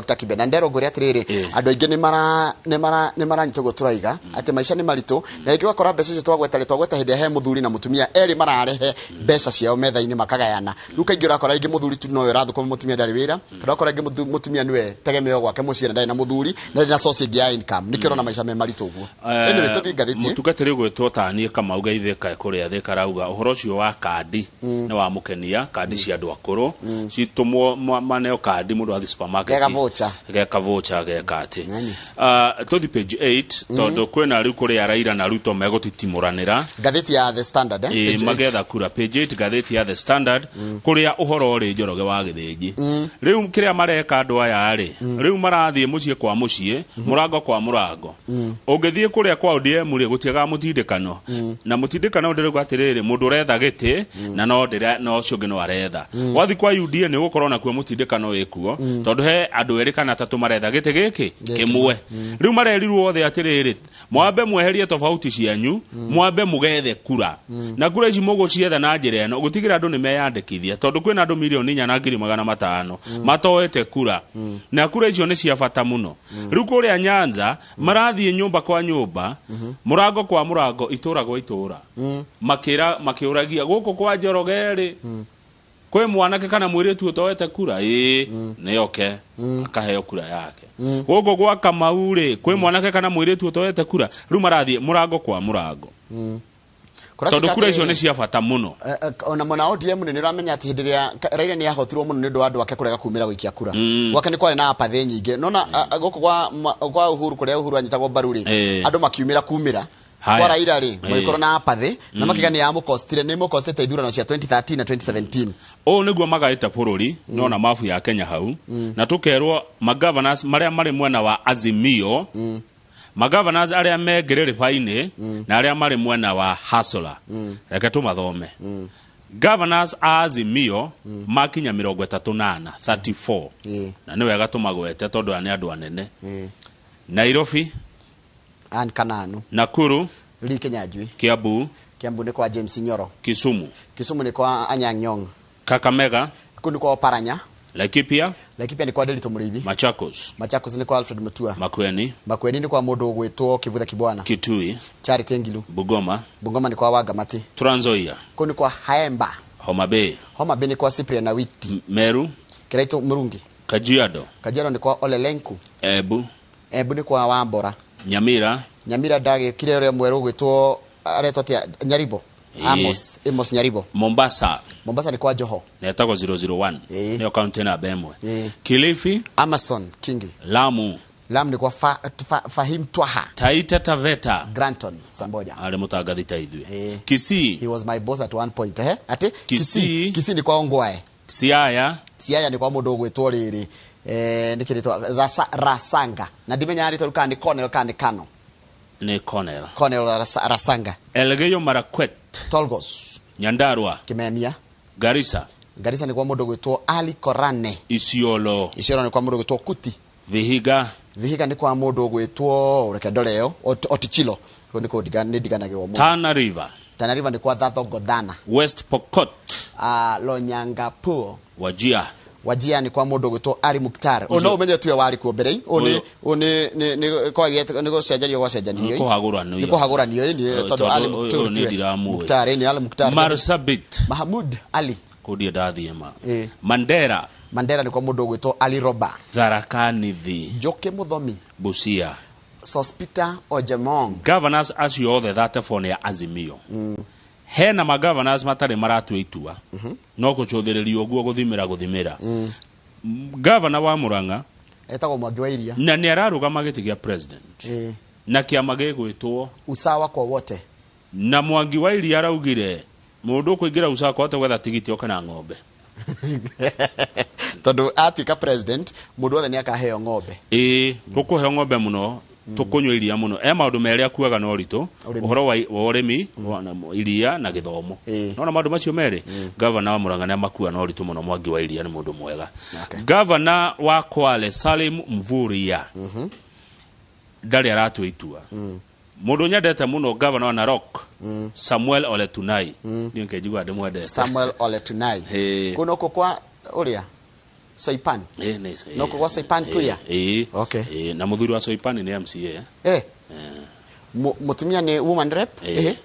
Dr. Kibe na nderwo ngwĩre atĩrĩrĩ, andũ aingĩ nĩ maranyita ũguo tũraiga atĩ maica nĩ maritũ, na rĩngĩ ũgakora mbeca icio twagweta rĩ, twagweta hĩndĩ ĩrĩa he mũthuri na mũtumia erĩ mararehe mbeca ciao metha-inĩ makagayana. Rĩu kaingĩ ũrakora rĩngĩ mũthuri tu nowe ũrathũkũma, mũtumia ndarĩ wĩra, kana ũgakora rĩngĩ mũtumia nĩwe tegemeo gwake mũciĩ na ndarĩ na mũthuri na ndarĩ na source ĩngĩ ya income, nĩkĩo ũrona maica me maritũ ũguo. Anyway, tũthiĩ ngathĩti. Mũtungatĩri ũgwĩtwo taniĩ Kamau Geithĩka kũrĩa Thĩka arauga ũhoro ũcio wa kandi nĩ wamũkenia, kandi cia andũ akũrũ citũmwo maneo kandi mũndũ athiĩ supermarket. Geka voucher. Geka voucher geka atĩ. Nani? Ah, tũthiĩ page 8 tondũ kwĩna rĩu kũrĩa Raila na Ruto megũtitimũranĩra. Ngathĩti ya The Standard, eh? Ĩĩ, Page 8. Magetha kura page 8 ngathĩti ya The Standard, kũrĩa ũhoro ũrĩ Njoroge wa Gĩthĩnji. Rĩu kĩrĩa mareka andũ aya rĩ, rĩu marathiĩ mũciĩ kwa mũciĩ, mũrango kwa mũrango. Ũngĩthiĩ kũrĩa kwa ODM rĩ, gũtiagaga mũtindĩkano, na mũtindĩkano ndĩrauga atĩrĩrĩ, mũndũ ũretha gĩtĩ na no ndĩra no ũcio ũngĩ no aretha. Wathiĩ kwa UDA nĩ ũgũkorwo nakuo mũtindĩkano wĩkuo, tondũ he andũ erĩ kana atatũ maretha gĩtĩ gĩkĩ kĩmwe. Rĩu marerirwo othe atĩrĩrĩ, mwambe mweherie tofauti cianyu, mwambe mũgethe kura, na kura ici mũgũcietha na njĩra ĩno, gũtigĩra andũ nĩ meyandĩkithia, tondũ kwĩna andũ 4,500,000 matoete kura, na kura icio nĩ cia bata mũno. Rĩu kũrĩa Nyanza marathiĩ nyũmba kwa nyũmba, mũrango kwa mũrango, itũra gwa itũra, makĩra makĩũragia, gũkũ kwa Njoroge rĩ, kwĩ mwanake kana mũirĩtu ũtoete kura? Ĩĩ, nĩoke akaheo kura yake. Gũkũ gwa Kamau rĩ, kwĩ mwanake kana mũirĩtu ũtoete kura? Rĩu marathiĩ mũrango kwa mũrango, tondũ kura icio nĩ cia bata mũno. Ona mwena wa ODM nĩ ũramenya atĩ hĩndĩ ĩrĩa Raila nĩ ahotirwo mũno nĩ ũndũ wa andũ ake kũrega kumĩra gũikia kura. Gwake nĩ kwarĩ na apathĩ nyingĩ, nona gũkũ kwa Uhuru, kũrĩa Uhuru anyitagwo mbaru rĩ, andũ makiumĩra kumĩra. Haya. Kwa Raila rĩ, magĩkorwo na apathĩ na makiga nĩ yamũkostire, nĩ mũkostete ithurano cia 2013 na 2017. Ũũ nĩguo magaĩte bũrũri. Nona mabu ya Kenya hau, na tũkerwo magovernors marĩa marĩ mwena wa Azimio, magovernors arĩa me ngĩrĩrĩba-inĩ na arĩa marĩ mwena wa Hustler. Reke tũmathome. Governors a Azimio makinya 34, 34. Na nĩ wega tũmagwete tondũ aya nĩ andũ anene. Nairobi, Ann Kananu. Nakuru, Lee Kinyanjui. Kiambu, Kiambu nĩ kwa James Nyoro. Kisumu, Kisumu nĩ kwa Anyang' Nyong'o. Kakamega, Kũu nĩ kwa Oparanya. Laikipia, Laikipia nĩ kwa Nderitu Mũrĩithi. Machakos, Machakos nĩ kwa Alfred Mutua. Makueni, Makueni nĩ kwa mũndũ ũgwĩtwo Kivutha Kibwana. Kitui, Charity Ngilu. Bungoma, Bungoma nĩ kwa Wangamati. Trans Nzoia, Kũu nĩ kwa Haemba. Homa Bay, Homa Bay nĩ kwa Cyprian Awiti. Meru, Kiraito Murungi. Kajiado, Kajiado nĩ kwa Ole Lenku. Embu, Embu nĩ kwa Wambora. Nyamira, Nyamira ndagĩkire ũrĩa mwerũ ũgwĩtwo aretwo atĩa, Nyaribo. Amos, Amos Nyaribo. Mombasa, Mombasa nĩ kwa Joho. Na ĩtagwo 001. Nĩyo kaunti namba 1. Kilifi, Amason Kingi. Lamu, Lamu nĩ kwa Fahim Twaha. Taita Taveta, Granton Samboja. Arĩ mũtangathi ta ithuĩ. Kisii, He was my boss at one point. Eh? Ati Kisii. Kisii, Kisii nĩ kwa Ongwae. Siaya, Siaya nĩ kwa mũndũ ũgwĩtwo rĩrĩ, nĩ kĩrĩtwa Rasanga, na ndimenyaga rĩtwa rĩu kana nĩ Cornel kana nĩ Kano. Nĩ Cornel. Cornel Rasanga. Elgeyo Marakwet, Tolgos. Nyandarua, Kimemia. Garissa, Garissa nĩ kwa mũndũ ũgwĩtwo Ali Korane. Isiolo, Isiolo nĩ kwa mũndũ ũgwĩtwo Kuti. Vihiga, Vihiga nĩ kwa mũndũ ũgwĩtwo, reke ndore ĩyo, Otichilo. Kũu nĩ kũu nĩ ndiganagĩrwo mũno. Tana River, Tana River nĩ kwa Thatho Godhana. West Pokot, Lonyangapuo. Wajir, Wajia nĩ kwa mũndũ ũgwĩtwo Ali Mukhtar. Ũyũ no ũmenye tuwe warĩ kuo mbere. Ũyũ nĩ Ũyũ. Ũyũ nĩ kwagĩte nĩ gũcenjanio gwacenjanirio. Nĩ kũhagũranio. Nĩ kũhagũranio ĩ, nĩ tondũ tondũ Ali ũyũ Mukhtar nĩ tuwe. ndiramũĩ. Mukhtar ĩ, nĩ Ali Mukhtar. Marsabit, Mahamud Ali. Kũu ndirĩ ndathiĩ ma. Mandera, Mandera nĩ kwa mũndũ ũgwĩtwo Ali Roba. Tharaka Nithi, Njoki Mũthomi. Busia. Sospita Ojemong. Governors acio othe 34 nĩ a Azimio. Hena ma governors matarĩ maratua itua, no kũcũthĩrĩrio ũguo gũthimĩra gũthimĩra. Governor wa Murang'a Etagwo Mwangi wa Iria. Na nĩ ararũgama gĩtĩ gĩa president na kĩama gĩgwĩtwo Usawa kwa wote. Na Mwangi wa Iria araugire mũndũ ũkũingĩra Usawa ahote gwetha tigiti oke na ng'ombe. Tondũ atuĩka president, mũndũ wothe nĩ akaheo ng'ombe. Ĩĩ, tũkũheo ng'ombe mũno, tũkũnyua iria mũno. E maũndũ merĩ akuaga na ũritũ. Ũrĩmi. Ũhoro wa ũrĩmi na iria na gĩthomo. Nona maũndũ macio merĩ, gavana wa Murang'a nĩ amakua na ũritũ mũno. Mwangi wa Iria nĩ mũndũ mwega. Gavana wa Kwale Salim Mvurya ndarĩ aratua itua. Mũndũ nyendete mũno, gavana wa Narok Samuel Ole Tunai, niĩ nke njiguaga ndĩmwendete. Samuel Ole Tunai. Kũu noko kwa ũrĩa Soipan. Ĩ, nĩ No kũgwa Soipan Tuya? Ĩ. Okay. Ĩ, na mũthuri wa Soipan nĩ MCA. Eh. Mũtumia nĩ woman rep? Eh. Eh.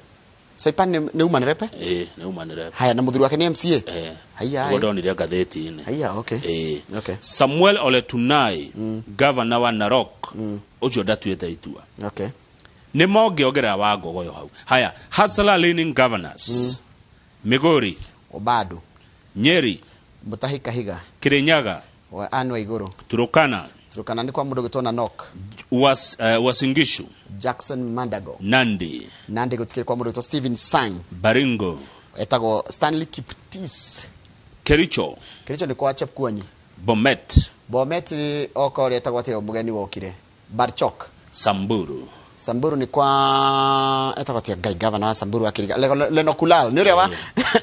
Soipan nĩ woman rep? Eh? Ĩ, nĩ woman rep. Haya, na mũthuri wake nĩ MCA? Eh. Haya. Nĩguo ndonire ngathĩti-inĩ. Haya, okay. Ĩ. Okay. Samuel Ole Tunai, governor wa Narok, ũcio ndatuĩte itua. Okay. Nĩ mongĩongerera wa ngogoyo hau. Haya, hustler leaning governors. Migori, Obado. Nyeri, Mutahi Kahiga. Kirinyaga, Wa Anne Waiguru. Turukana, Turukana nĩ kwa mũndũ gwĩtwo Nanok. Uasin Gishu, Jackson Mandago. Nandi, Nandi gũtikĩrĩ kwa mũndũ gwĩtwo Stephen Sang. Baringo, Etagwo Stanley Kiptis. Kericho, Kericho nĩ kwa Chepkuonyi. Bomet, Bomet nĩ oka ũrĩa etagwo atĩa mũgeni wokire. Barchok. Samburu. Samburu nĩ kwa etagwo atĩa Ngai, governor wa Samburu akĩriga Lenokulal nĩ ũrĩa wa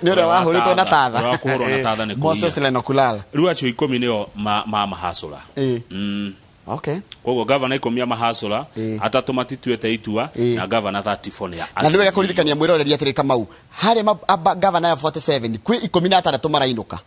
nĩ ũrĩa wahũrĩtwo na tatha. Ũrĩa wa kũhũrwo na tatha nĩ kũiya. Moses Lenokulal. Rĩu acio 10 nĩo ma mahacũra. Ĩ. Okay. Koguo gavana 10 a mahacũra, Ĩ. 3 matituĩte itua, Ĩ. na gavana 34 nĩ a Na nĩ wega kũririkania mwĩroreri atĩrĩ, Kamau, harĩa gavana ya 47 kwĩ 16 marainũka,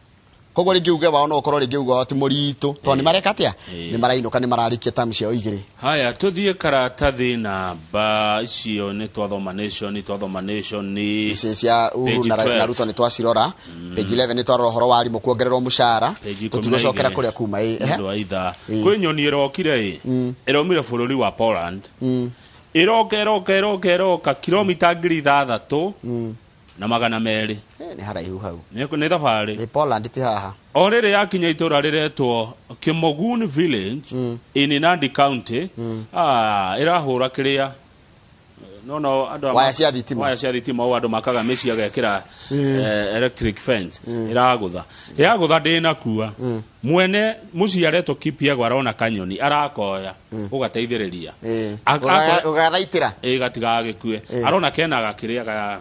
koguo rĩngĩ uge wao no ũkorwo rĩngĩ uge wao ti mũritũ tondũ nĩ mareka atĩa, nĩ marainũka, nĩ mararĩkia tamu ciao 2. Haya, tũthiĩ karatathi namba icio nĩ twathoma Nation, twathoma Nation nĩ Ici cia Uhuru Page na 12. na Ruto nĩ twacirora. Page 11 nĩ twarora ũhoro wa arimũ kuongererwo mũcara. Page Tũtigũcokera 12. kũrĩa kuma ĩ. Nĩ ũndũ wa ithaa. Ĩ. Kwĩ nyoni ĩrokire, ĩ ĩraumire bũrũri wa Poland, ĩroka ĩroka ĩroka ĩroka kilomita 6200. Nĩ haraihu hau. Nĩ thabarĩ. Nĩ Poland, ti haha. O rĩrĩ yakinya itũra rĩretwo Kimogun village in Nandi County, ĩrahũra kĩrĩa no no andũ Waya cia thitima. Waya cia thitima, o andũ makaga mĩciĩ agekĩra electric fence, ĩragũtha ĩragũtha, ndĩnakua. Mwene mũciĩ aretwo Kipyego arona kanyoni, arakoya ũgateithĩrĩria. Ũgathaitĩra. Ĩ, gatigagĩkue. Arona kena gakĩrĩa ga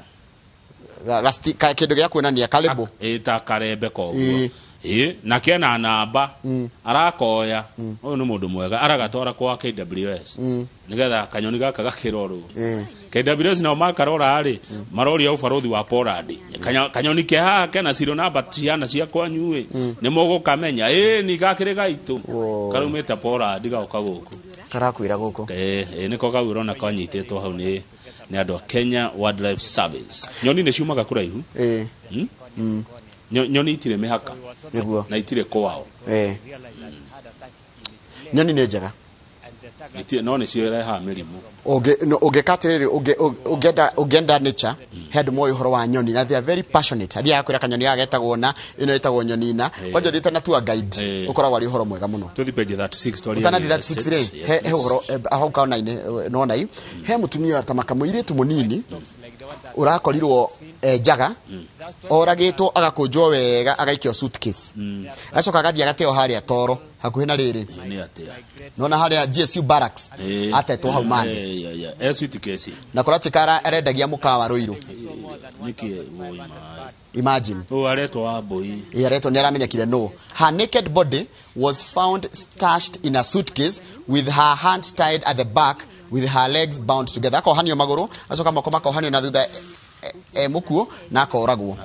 Kĩndũ gĩa kuonania karĩbũ. Ĩ, ta karembe koguo. Ĩ. Ĩ, na kena namba, arakoya. Ũyũ nĩ mũndũ mwega, aragatwara kwa KWS nĩgetha kanyoni gaka gakĩrorwo. KWS nao makarora rĩ, maroria ũbarũthi wa Poland, kanyoni ke haha kena ciro namba ciana cia kwanyu ĩ, nĩ mũgũkamenya? Ĩ, ni gakĩrĩ gaitũ. Wo. Karumĩte Poland gaũka gũkũ. Karakwĩra gũkũ. Ĩ, ĩ, nĩko kau ũrona kanyitĩtwo hau nĩ andũ a Kenya Wildlife Service. Nyoni nĩ ciumaga kũraihu. Nyoni itirĩ mĩhaka Nĩguo. na itirĩ kwao. Nyoni nĩ njega. No nĩ cirehaga mĩrimũ. Ũngĩka atĩrĩrĩ, ũngĩenda nature, he andũ moĩ ũhoro wa nyoni na they are very passionate. Athiaga kwĩra kanyoni gaka getagwo na ĩno ĩtagwo nyoni na kwanja ũthiĩte na tour guide, ũkoragwo arĩ ũhoro mwega mũno. Tũthi page 36 twarie Ũtanathi real 36 estate. rĩ, Yes, he please. ũhoro hau kaona-inĩ nona i he mũtumia ta makamũirĩtu mũnini ũrakorirwo njaga, oragĩtwo, agakũnjwo wega, agaikio suitcase, agacoka agathiĩ agateo harĩa toro hakuhĩ na rĩrĩ. Nĩ atĩa? Nona harĩa GSU barracks, atetwo hau mande. Eh, ya, ya. Suitcase. Na kũratuĩka arendagia mũkawa Rũirũ. Nĩkĩ woi maĩ? Imagine. Ũyũ aretwo wa mbũi. Ĩ, aretwo nĩ aramenyekire no her naked body was found stashed in a suitcase with her hands tied at the back with her legs bound together. Akohanio magũrũ, acoka moko makohanio na thutha, e mũkuo na akoragwo.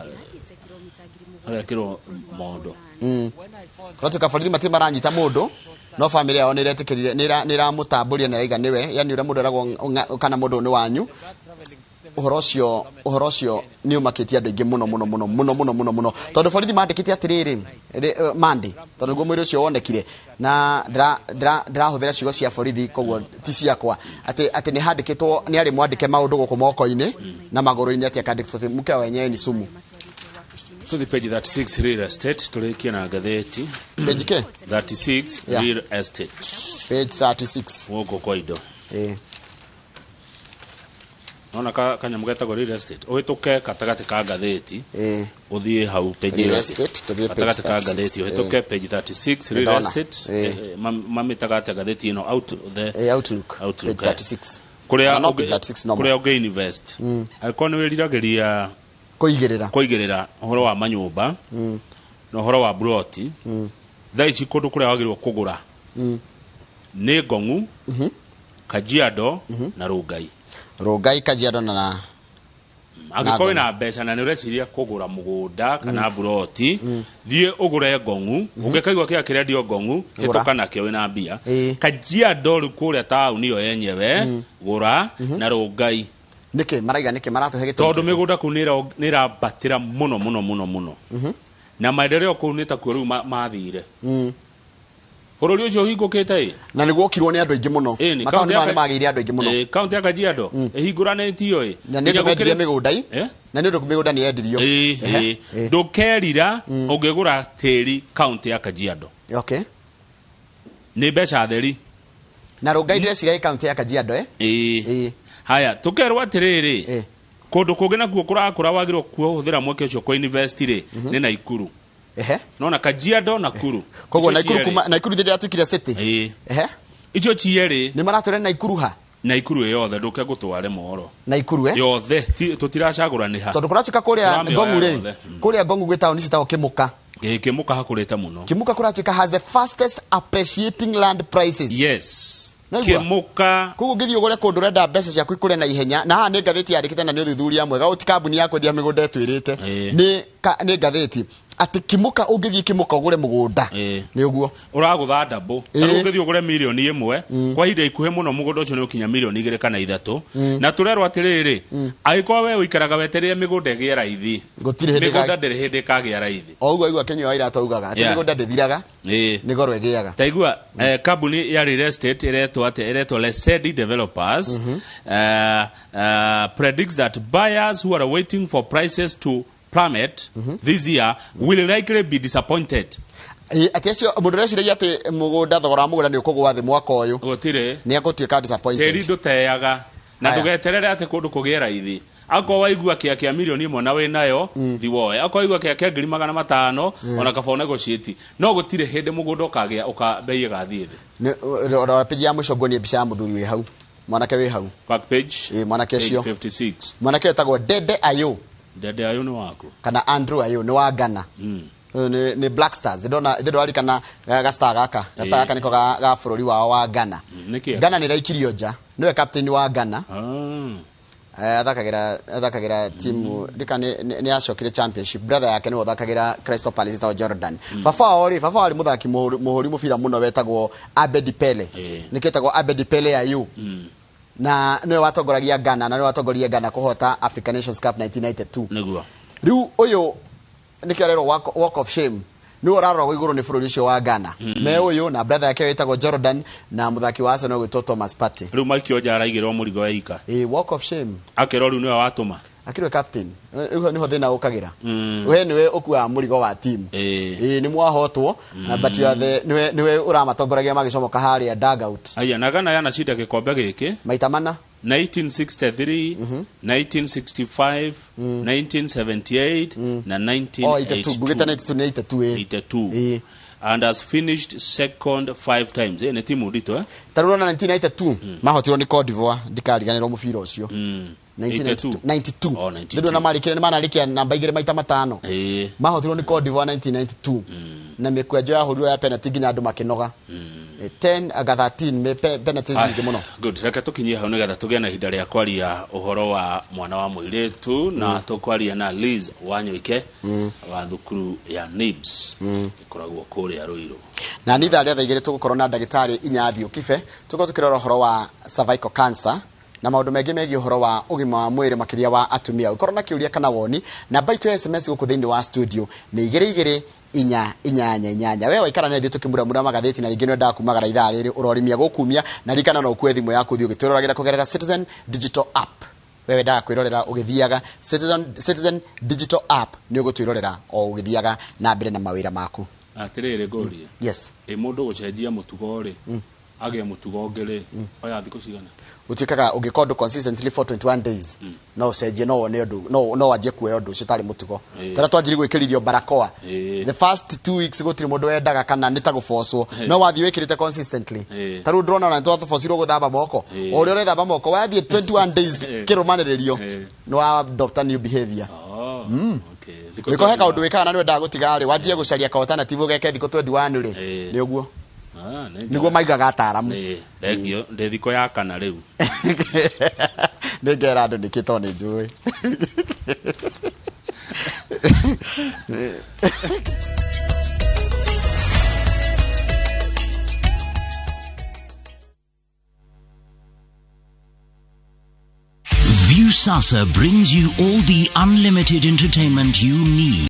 Agekĩrwo mondo. Kũratuĩka borithi matirĩ maranyita mũndũ, no famĩlĩ yao nĩ ĩretĩkĩrire, nĩ ĩramũtambũria na ĩraiga nĩwe, yani ũrĩa mũndũ eragwo kana mũndũ ũyũ nĩ wanyu. Ũhoro ũcio nĩ ũmakĩtie andũ aingĩ mũno mũno mũno mũno mũno mũno mũno, tondũ borithi mandĩkĩte atĩrĩrĩ, mandi, tondũ nĩguo mwĩrĩ ũcio wonekire, na ndĩrahũthĩra ciugo cia borithi, koguo ti ciakwa, atĩ nĩ handĩkĩtwo nĩ arĩ mwandĩke maũndũ gũkũ moko-inĩ na magũrũ-inĩ, atĩ akandĩkĩtwo atĩ mke wa wenyewe ni sumu. Tũthi page 36 real estate, tũrĩkie na ngathĩti. Page ke? 36. Yeah. Real estate. Page 36. Gũkũ kwa indo. Nona kanyamũ getagwo real estate, ũhĩtũke gatagatĩ ka ngathĩti, ũthiĩ hau page Real ĩyo. estate, tũthiĩ page Gatagatĩ ka 36. ngathĩti, ũhĩtũke page 36, real Ndona. estate. Mamĩtaga atĩa ngathĩti ĩno out the Outlook. Outlook, Page 36. Kũrĩa Kana no page 36 no kũrĩa ũngĩ invest angĩkorwo nĩ wĩriragĩria kũigĩrĩra. Kũigĩrĩra ũhoro wa manyũmba na ũhoro wa broti, thaa ici kũndũ kũrĩa wagĩrĩirwo kũgũra nĩ Ngong'u, Kajiado na Rũngai. Rũngai, Kajiado na Angĩkorwo wĩna mbeca na nĩ ũreciria kũgũra mũgũnda kana buroti, thiĩ ũgũre Ngong'u. Ũngĩkaigua kĩrĩa kĩrendio Ngong'u, hĩtũka nakĩo wĩna mbia. Kajiado rĩu kũrĩa taũni ĩyo yenyewe, gũra na Rũngai. Nĩkĩ maraiga, nĩkĩ maratũhe gĩtũmi? Tondũ mĩgũnda kũu nĩ ĩrambatĩra mũno mũno mũno mũno, na maendeleo kũu nĩ takuo rĩu mathire. Bũrũri ũcio ũhingũkĩte ĩ. Na nĩ gwokirwo nĩ andũ aingĩ mũno. Ĩni, mataũni kaunti ya maya nĩ magĩire andũ aingĩ mũno. Kaunti ya Kajiado ĩhingũranĩtio ĩ. Na nĩ Nginya ũndũ mendirie mĩgũnda i. Eh? Na nĩ ũndũ mĩgũnda nĩ yendirio. Ĩ, ĩ. Ndũkerira ũngĩgũra tĩri kaunti ya Kajiado. Nĩ mbeca theri. Na Rũngai ndĩreciria ĩ kaunti ya Kajiado, eh? Ĩ. Ĩ. Haya, tũkerwo atĩrĩrĩ, kũndũ kũngĩ nakuo kũrakũra wagĩrĩirwo kũhũthĩra mweke ũcio kũ invest rĩ, nĩ Naikuru. Nona Kajiado, Nakuru. Koguo Icio Naikuru cierĩ. kuma Naikuru thĩ yatuĩkire city. Ĩ. Icio cierĩ. Nĩ maratwĩra Naikuru ha? Naikuru ĩ yothe, ndũke ngũtware mohoro. Naikuru, eh? Yothe, tũtiracagũra nĩ ha. Tondũ kũratuĩka kũrĩa Tũramĩoya Ngong'u rĩ, yothe. Kũrĩa Ngong'u gwĩ taũni citagwo Kĩmũka. Ĩ, Kĩmũka hakũrĩte mũno. Kĩmũka kũratuĩka has the fastest appreciating land prices. Yes. Naigua? Kĩmũka. Koguo ũngĩthiĩ ũgũre kũndũ ũrenda mbeca ciaku ikũre na ihenya, na haha nĩ ngathĩti yandĩkĩte na nĩ ũthuthuria mwega, ũti kambuni ya kwendia mĩgũnda ĩtwĩrĩte. Nĩ ngathĩti atĩ Kĩmũka, ũngĩthiĩ Kĩmũka ũgũre mũgũnda, nĩ ũguo. Ũragũtha ndambũ. Tarĩu ũngĩthiĩ ũgũre 1 million kwa ihinda ikuhĩ mũno mũgũnda ũcio nĩ ũkinya 2 million kana 3. Na tũrerwo atĩrĩrĩ, angĩkorwo we ũikaraga wetereire mĩgũnda ĩgĩe raithi, Gũtirĩ hĩndĩ mĩgũnda ndĩrĩ hĩndĩ ĩkagĩa raithi. O ũguo aigua kĩnyua wa iratũ augaga atĩ mĩgũnda ndĩthiraga, nĩ goro ĩgĩaga. Taigua, kambuni ya real estate ĩretwo atĩa? Ĩretwo Lesedi Developers predicts that buyers who are waiting for prices to plummet this year will likely be disappointed. Ĩ, atĩ acio mũndũ ũreciragia atĩ mũgũnda, thogora wa mũgũnda nĩ ũkũgũa thĩ mwaka ũyũ, Gũtirĩ. nĩ egũtuĩka disappointed. Tĩri ndũteaga na Aya. ndũgeterere atĩ kũndũ kũgĩe raithi. Akorwo waigua kĩa kĩa 1 million na wĩnayo, thi woe. Akorwo waigua kĩa kĩa 500,000, ona kaba ũnegotiate, no gũtirĩ hĩndĩ mũgũnda ũkagĩa ũka bei ĩgathiĩ thĩ. Rora page ya mũico nguonie mbica ya mũthuri wĩ hau, mwanake wĩ hau. Back page. Ĩ, mwanake Page ũcio. 56. Mwanake wĩtagwo Dede Ayew. Dede Ayew nĩ waku. Kana Andrew Ayew, nĩ wa Ghana. Ũyũ nĩ Black Stars. Ndona ndĩrarikana gastar gaka, gastar gaka nĩko ga bũrũri wao wa Ghana. Nĩkĩ? Ghana nĩ ĩraikirio nja, nĩwe captain wa Ghana. Ah. Athakagĩra timu ndika nĩ acokire championship. Brother yake nĩwe ũthakagĩra Crystal Palace, ĩtagwo Jordan. Baba wao rĩ, baba wao arĩ mũthaki mũhũri mũbira mũno wetagwo Abedi Pele. Nĩkĩo etagwo Abedi Pele Ayew. Na nĩwe watongoragia Ghana, na nĩwe watongoria Ghana kũhota African Nations Cup 1992. Rĩu ũyũ nĩkĩo arerwo walk of shame, nĩwe ũraroragwo igũrũ nĩ bũrũri ũcio wa Ghana, me ũyũ na brother yake wĩtagwo Jordan na mũthaki wa Arsenal gwĩtwo Thomas Partey. Rĩu maikio nja, araigĩrwo mũrigo weika. Ĩ, walk of shame. Akerwo rĩu nĩwe watũma. Akĩrwe captain, rĩu nĩho thĩna ũkagĩra. We nĩwe ũkuaga mũrigo wa team. Ĩ, nĩ mwahotwo, but you are the nĩwe ũramatongoragia magĩcomoka harĩa dugout. Aya, na Ghana yanacinda gĩkombe gĩkĩ maita mana. 1963, 1965, 1978 na Oh, 82, ngugĩte 1982. 92 nĩ 82, ĩ. 82. Ĩ. And has finished second five times. Nĩ timu nditũ, eh? Ta rĩu ũrona 1992 mahotirwo nĩ Cote d'Ivoire, ndikariganĩrwo mũbira ũcio. 82. 92. Oh, 92. Ndĩrona marĩkire, nĩ manarĩkia namba 2 maita matano. Mahotirwo nĩ Cote d'Ivoire 1992 na mĩkwenjo yahũrirwo ya penalty nginya andũ makĩnoga. 10 aga 13 penalties nyingĩ mũno. Good, reke tũkinyie hau nĩgetha tũgĩe na ihinda rĩa kwaria ũhoro wa mwana wa mũirĩtu, na tũkwaria na Liz Wanyoike wa thukuru ya NIBS ĩkoragwo kũrĩa Ruiru. Na nĩ ithaa rĩa thaa 2 tũgũkorwo na ndagĩtarĩ Inyathi Kibe, tũkorwo tũkĩrora ũhoro wa cervical cancer na maũndũ mengĩ megiĩ ũhoro wa ũgima wa mwĩrĩ, makĩria wa atumia. Ũkorwo na kĩũria kana woni, namba itũ ya SMS gũkũ thĩinĩ wa studio nĩ 22488. We waikara na ithuĩ tũkĩmuramura magathĩti, na rĩngĩ nĩ wendaga kumagara ithaa rĩrĩ, ũrorimia gũkumia, na ririkana no ũkue thimũ yaku ũthiĩ ũgĩtwĩroragĩra kũgerera Citizen Digital App. We wendaga kwĩrorera ũgĩthiaga Citizen Digital App, nĩ ũgũtwĩrorera o ũgĩthiaga na mbere na mawĩra maku. Atĩrĩrĩ, ngũrie. Yes. Ĩ, mũndũ gũcenjia mũtugo rĩ, agĩe mũtugo ũngĩ rĩ, oya thikũ cigana? Gũtuĩkaga ũngĩka ũndũ consistently for 21 days, no ũcenjie, no wone ũndũ, no wanjie kuoya ũndũ ũcio tarĩ mũtugo. Tara twanjiri gwĩkĩrithio barakoa, the first 2 weeks gũtirĩ mũndũ wendaga kana nĩ ta gũbocwo, no wathiĩ wĩkĩrĩte consistently. Ta rĩu ndĩrona ona nĩ twabocirwo gũthamba moko. O ũrĩa ũrethamba moko, wathiĩ 21 days kĩrũmanĩrĩrio, nĩ wa adopt a new behavior. Oh, okay. Thikũ Wĩko he 21. kaũndũ wĩkaga na nĩ wendaga gũtiga rĩ, wanjie gũcaria ka alternative ũgeke thikũ 21 rĩ, nĩ ũguo. Ah, nĩ Nĩguo maigaga ataaramu. Ĩĩ, thengio, ndĩ thikũ ya kana rĩu. Nĩ ngera andũ nĩkĩ tondũ nĩ njũĩ. Viusasa brings you all the unlimited entertainment you need.